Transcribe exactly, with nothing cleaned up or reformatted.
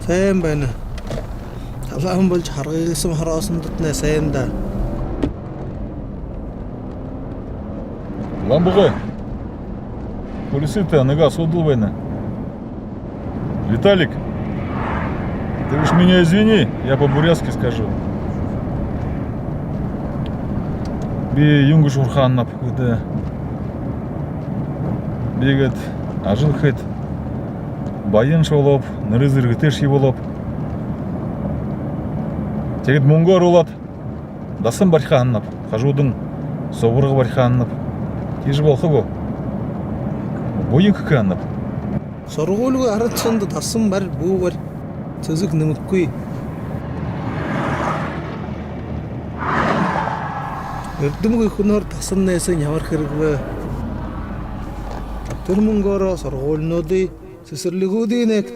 Сайн байна. Талаан болжо харгылсаһан хороосондотнай сайн даа. Ламбугай. Полицейтэй нэгэ асуудал байна. Виталик, ты уж меня извини, я по-бурятски скажу. Би юун гэжэ һурахаа һанааб гэхэдэ, би гээд ажал хээд, баяншье болооб, нэрэ зэргэтэйшье болооб. Тиигээд мүнгэ оруулаад, дасан барихаа һанааб, хажуудань субарга барихаа һанааб. Тиижэ болохо гү? Буян хэхэ һанааб. Һургуулигүй арад зондо дасан бари, бү бари, сэсэг нэмэхэгүй. Эрдэмгүй хүнөөр дасан нээһэн ямар хэрэг бэ? Тэрэ мүнгөөрөө һургуулинуудые, сэсэрлигүүдые нээгты.